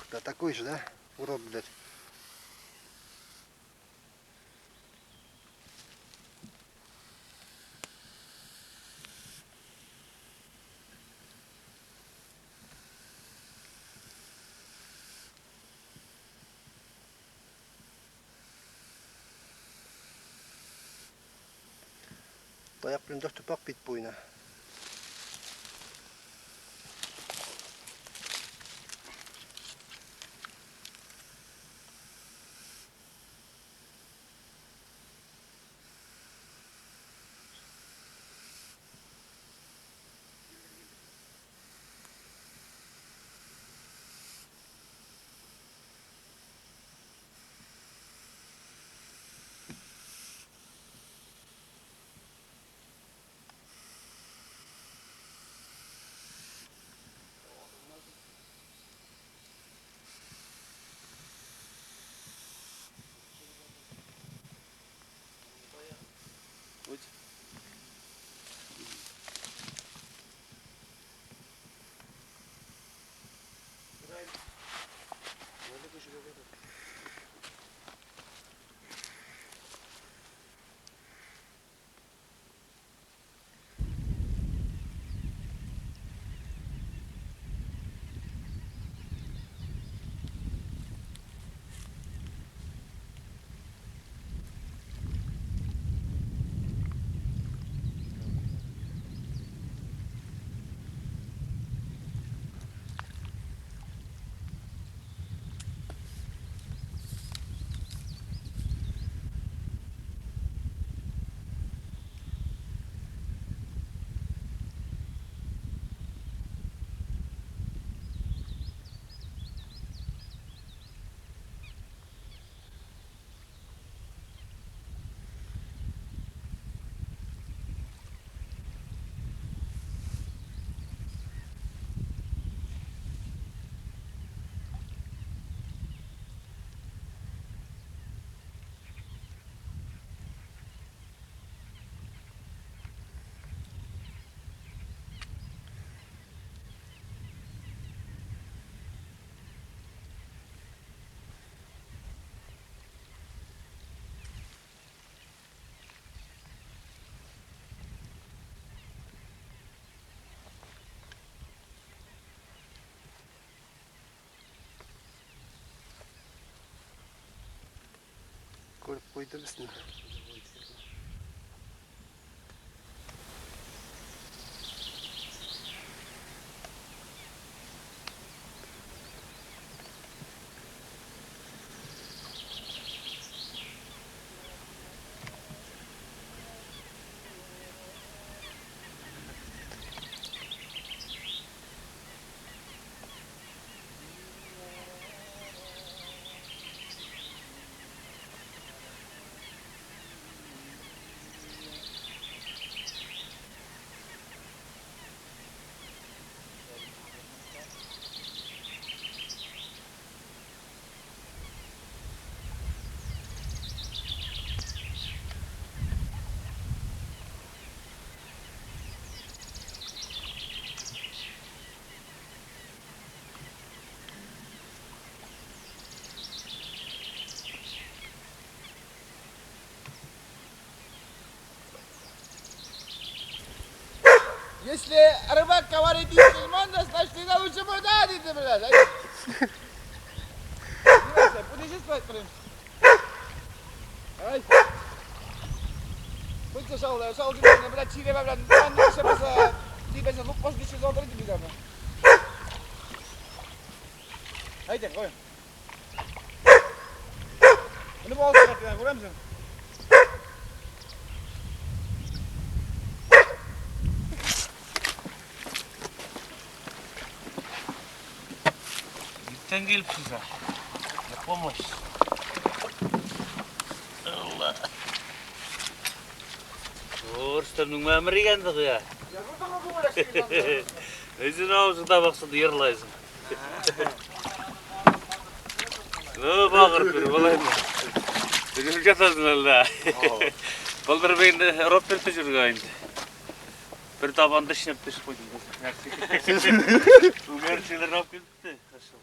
Бля, такой же, да? Урод, блядь. Таяк белән тупак бит буена. Күреп куйды безне. Если рыбак говорит мусульман, значит ты лучше продать, блядь. Путешествовать, блин. Ай. Хоть шал, блядь, чире, блядь, Haydi koyun. Bunu bu altına kadar görüyor musun? Gitten gelip size. На помощь. Allah. Орыстардың мәмір екендігі я. Өзің аузыңда бақсынды ерлайсың. Ну, бағырып бер, болай ма? Жүріп жатасың әлі. Былтыр мен ұрып берді жүрген енді. Бір табанды ішінеп түсіп қойдым. Умершілер алып келіпті. Хорошо.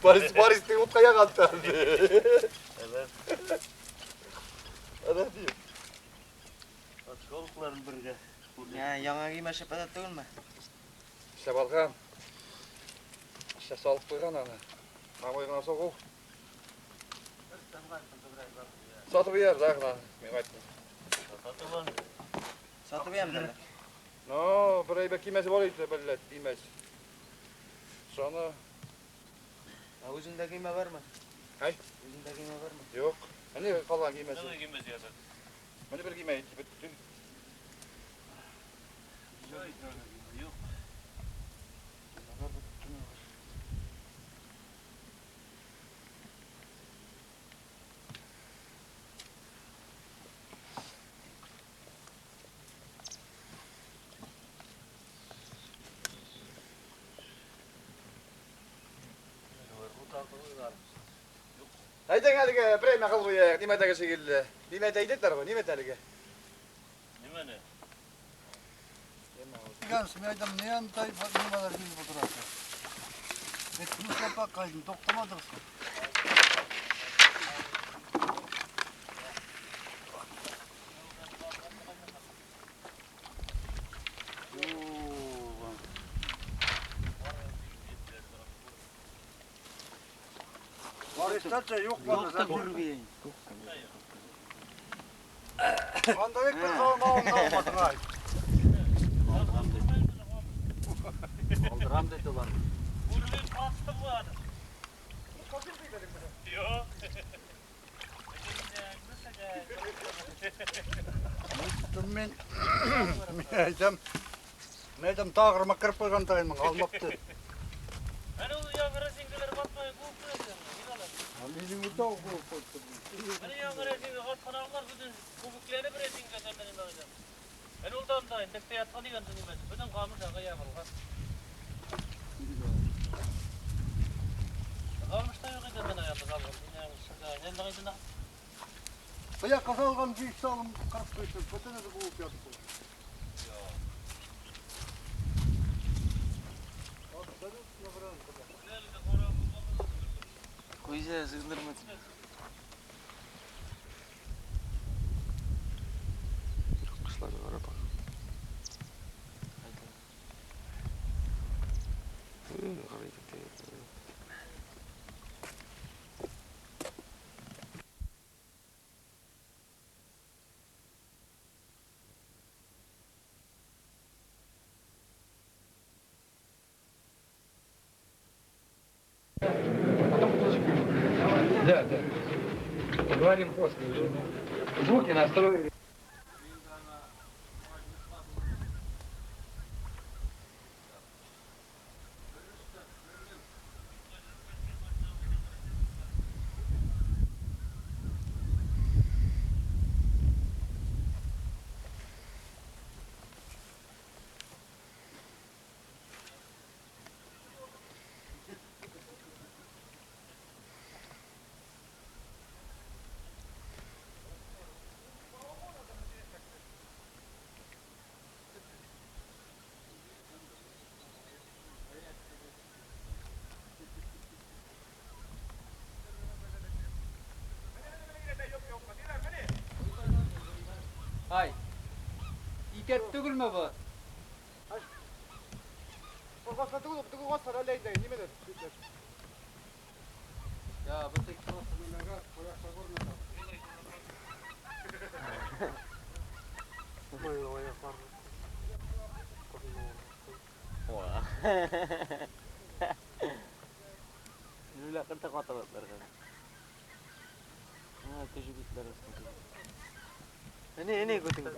Paris Paris diye utkaya kalktı. Evet. Hadi diyor. Çolukların birge. Ya яңа киймә шәпәдә түгелме? İşte balkan. İşte salıp koygan ana. Мамой гына соғу. Сатып yer да, мен айттым. Сатып ям. Но, бер әйбәт кимәсе бар иде, блядь, димәс. Шуны. А үзеңдә кимә бармы? Ай? Үзеңдә кимә бармы? Юк. Әне калган кимәсе. Менә кимәсе ята. Менә бер кимә бетте. Юк. Әйтең әлеге премия кыл куйык, нимә теге шикелле. Нимә әйтәләр бу, нимә әлеге? Нимәне? Дигәнсең, әйтәм, не андай нимәләр килеп утырасың. Бит Мустафа кайдын, токтамадыгыз. Арестация yok Юк та күрбәйен. Анда бик бер салма алмадың ай. Алдырам диде улар. Күрбәй катты бар. Юк. Мен әйтәм, мен әйтәм тагырма кырып куйган таймын, алмапты. Әне ул яңгы резинкалар батмай куып куясың. Минем утау куып куйды. Менә яңгы резинка катканаклар бөтен күбекләре бер резинка сәндән инде. Әне ул да анда инде яткан дигән нимәсе. Бөтен камыш ага ябылган. Камыш та юк иде менә янда калган. Менә шунда инде. Бая казалган биш салым кырып куйды, бөтенесе куып ятып. Күзә сыгындырмады. Кышлары карап. Карай. Да, да. Поговорим после уже. Звуки настроили. Ай. Икәт түгелме бу? Я, бу тик Lüle kırta katabatlar. Ha, tecrübetler aslında. Ne götün?